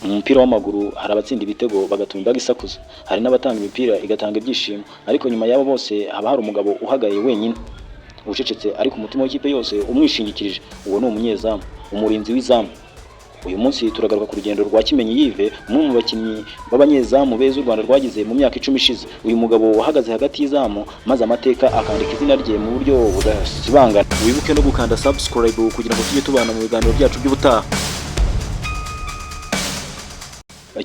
Mu mupira w'amaguru hari abatsinda ibitego bagatuma imbaga isakuza, hari n'abatanga imipira igatanga ibyishimo, ariko nyuma y'abo bose haba hari umugabo uhagaye wenyine, ucecetse ariko umutima w'ikipe yose umwishingikirije. Uwo ni umunyezamu, umurinzi w'izamu. Uyu munsi turagaruka ku rugendo rwa Kimenyi Yves, umwe mu bakinnyi b'abanyezamu beza u Rwanda rwagize mu myaka 10 ishize. Uyu mugabo wahagaze hagati y'izamu maze amateka akandika izina rye mu buryo budasibangana. Wibuke no gukanda subscribe kugira ngo tujye tubana mu biganiro byacu by'ubutaha.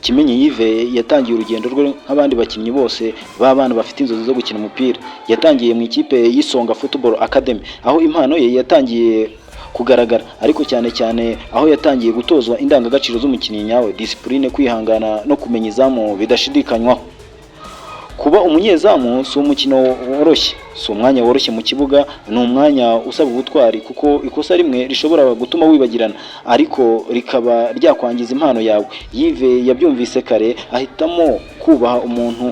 Kimenyi Yves yatangiye urugendo rwe nk'abandi bakinnyi bose b'abana bafite inzozi zo gukina umupira. Yatangiye mu ikipe y'Isonga Football Academy, aho impano ye yatangiye kugaragara, ariko cyane cyane aho yatangiye gutozwa indangagaciro z'umukinnyi nyawe: discipline, kwihangana no kumenya izamu bidashidikanywaho. Kuba umunyezamu si umukino woroshye, si umwanya woroshye mu kibuga, ni umwanya usaba ubutwari, kuko ikosa rimwe rishobora gutuma wibagirana, ariko rikaba ryakwangiza impano yawe. Yves yabyumvise kare, ahitamo kubaha umuntu.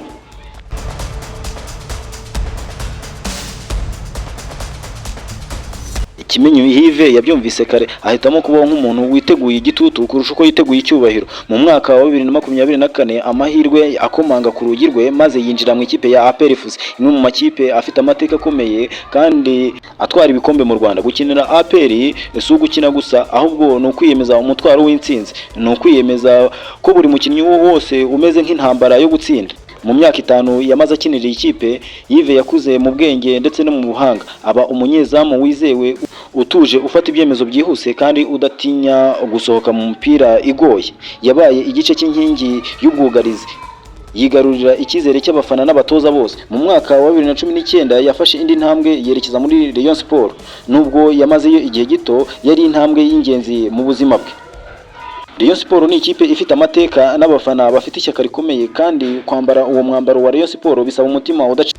Kimenyi Yves yabyumvise kare, ahitamo kubaho nk'umuntu witeguye igitutu kurusha uko yiteguye icyubahiro. Mu mwaka wa 2024 amahirwe akomanga ku rugi rwe, maze yinjira mu ikipe ya APR FC, imwe mu makipe afite amateka akomeye kandi atwara ibikombe mu Rwanda. Gukinira APR si ugukina gusa, ahubwo ni ukwiyemeza umutwaro w'intsinzi, ni ukwiyemeza ko buri mukinnyi wose umeze nk'intambara yo gutsinda. Mu myaka 5 yamaze akinira iyi kipe, Yves yakuze mu bwenge ndetse no mu buhanga, aba umunyezamu wizewe, utuje, ufata ibyemezo byihuse kandi udatinya gusohoka mu mupira igoye. Yabaye igice cy'inkingi y'ubwugarizi, yigarurira icyizere cy'abafana n'abatoza bose. Mu mwaka wa 2019 yafashe indi ntambwe, yerekeza muri Rayon Sport. Nubwo yamazeyo igihe gito, yari intambwe y'ingenzi mu buzima bwe. Rayon Sport ni ikipe ifite amateka n'abafana bafite ishyaka rikomeye, kandi kwambara uwo mwambaro wa Rayon Sport bisaba umutima udaca.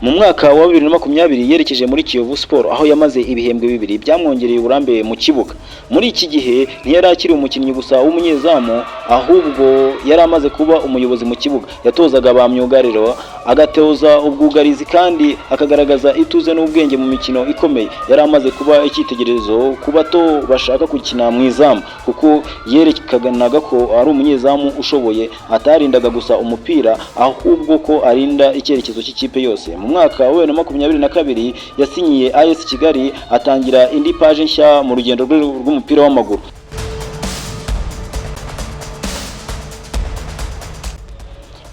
Mu mwaka wa 2020 yerekeje muri Kiyovu Sport, aho yamaze ibihembwe 2 byamwongereye uburambe mu kibuga. Muri iki gihe ntiyari akiri umukinnyi gusa w'umunyezamu, ahubwo yari amaze kuba umuyobozi mu kibuga. Yatozaga ba myugariro, agatoza ubwugarizi kandi akagaragaza ituze n'ubwenge mu mikino ikomeye. Yari amaze kuba icyitegererezo ku bato bashaka gukina mu izamu, kuko yerekanaga ko ari umunyezamu ushoboye, atarindaga gusa umupira, ahubwo ko arinda icyerekezo cy'ikipe yose. Mu mwaka wa 2022 yasinyiye AS Kigali, atangira indi paje nshya mu rugendo rwe rw'umupira w'amaguru.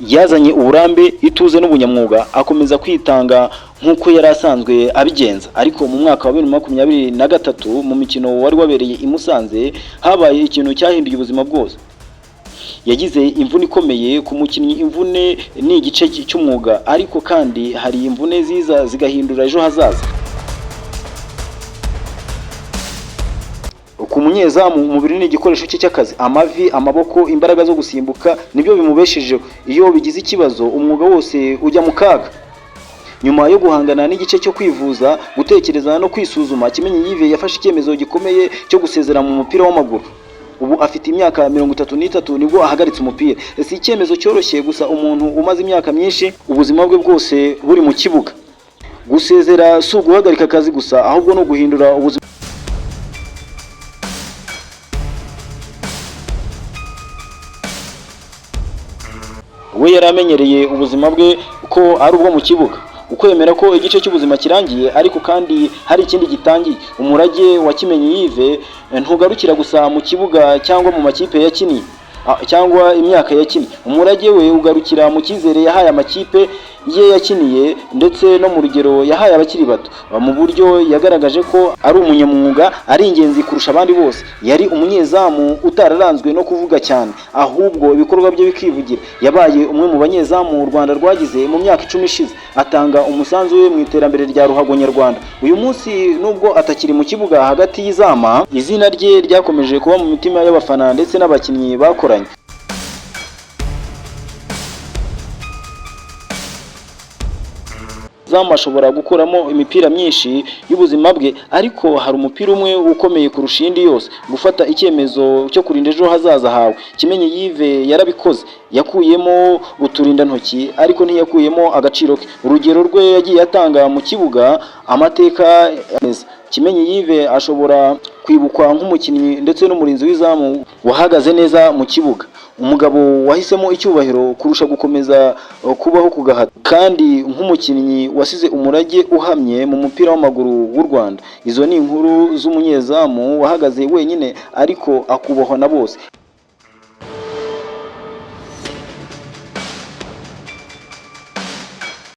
Yazanye uburambe, ituze n'ubunyamwuga, akomeza kwitanga nk'uko yari asanzwe abigenza. Ariko mu mwaka wa 2023, mu mikino wari wabereye i Musanze, habaye ikintu cyahinduye ubuzima bwose. Yagize imvune ikomeye. Ku mukinnyi, imvune ni igice cy'umwuga, ariko kandi hari imvune ziza zigahindura ejo hazaza. Ku munyezamu, umubiri ni igikoresho cye cy'akazi. Amavi, amaboko, imbaraga zo gusimbuka nibyo bimubeshejeho. Iyo bigize ikibazo, umwuga wose ujya mu kaga. Nyuma yo guhangana n'igice cyo kwivuza, gutekereza no kwisuzuma, Kimenyi Yves yafashe icyemezo gikomeye cyo gusezera mu mupira w'amaguru. Ubu afite imyaka 33, nibwo ahagaritse umupira. Si icyemezo cyoroshye gusa umuntu umaze imyaka myinshi, ubuzima bwe bwose buri mu kibuga. Gusezera si uguhagarika akazi gusa, ahubwo ni uguhindura ubuzima. We yari amenyereye ubuzima bwe ko ari ubwo mu kibuga. Ukwemera ko igice cy'ubuzima kirangiye, ariko kandi hari ikindi gitangiye. Umurage wa Kimenyi Yves ntugarukira gusa mu kibuga cyangwa mu makipe yakiniye cyangwa imyaka yakiniye. Umurage we ugarukira mu cyizere yahaye amakipe ye yakiniye, ndetse no mu rugero yahaye abakiri bato, mu buryo yagaragaje ko ari umunyamwuga, ari ingenzi kurusha abandi bose. Yari umunyezamu utararanzwe no kuvuga cyane, ahubwo ibikorwa bye bikivugira. Yabaye umwe mu banyezamu u Rwanda rwagize mu myaka 10 ishize, atanga umusanzu we mu iterambere rya ruhago nyarwanda. Uyu munsi, nubwo atakiri mu kibuga hagati y'izama, izina rye ryakomeje kuba mu mitima y'abafana ndetse n'abakinnyi bakoranye. Zamu ashobora gukuramo imipira myinshi y'ubuzima bwe, ariko hari umupira umwe ukomeye kurusha indi yose: gufata icyemezo cyo kurinda ejo hazaza hawe. Kimenyi Yves yarabikoze. Yakuyemo uturindantoki, ariko ntiyakuyemo agaciro ke. Urugero rwe yagiye atanga mu kibuga, amateka. Kimenyi Yves ashobora Kwibukwa nk'umukinnyi ndetse n'umurinzi w'izamu wahagaze neza mu kibuga, umugabo wahisemo icyubahiro kurusha gukomeza kubaho ku gahato, kandi nk'umukinnyi wasize umurage uhamye mu mupira w'amaguru w'u Rwanda. Izo ni inkuru z'umunyezamu wahagaze wenyine ariko akubahwa na bose.